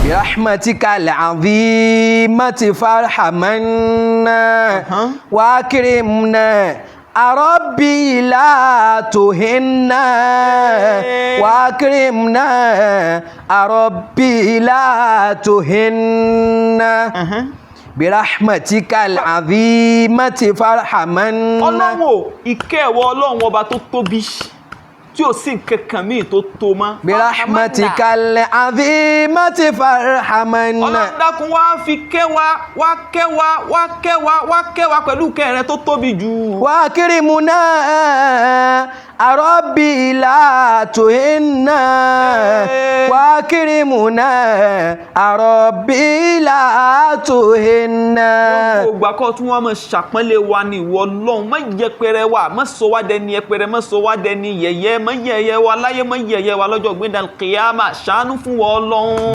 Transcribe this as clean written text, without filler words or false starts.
برحمتك العظيمة فارحمنا وأكرمنا أربي لا تهنا وأكرمنا أربي لا تهنا برحمتك العظيمة فارحمنا. Ọlọ́run o, ìkẹ́ ẹ̀wọ̀ Ọlọ́run ọba tó tóbi tí ò sí nǹkan kan míì tó tó mọ́. برحمتك العظيمة فارحمنا. Ọlọ́run, dákun, wá fi kẹ́ wa, wá kẹ́ wa, wá kẹ́ wa, wá kẹ́ wa pẹ̀lú kẹ́ rẹ tó tóbi jù. وأكرمنا أربي لا تهنا وأكرمنا أربي لا تهنا. Gbogbo ìgbà kọ́ tí wọ́n máa ṣàpọ́nlé wa ní ìwọ Ọlọ́run. Má yẹpẹrẹ wa, má sọ wá dẹni yẹpẹrẹ, má sọ wá dẹni yẹ̀yẹ́, má yẹ̀yẹ́ wa láyé, má yẹ̀yẹ́ wa lọ́jọ́ gbẹ̀dẹ̀ kíyámà. Ṣàánú fún wa, Ọlọ́run.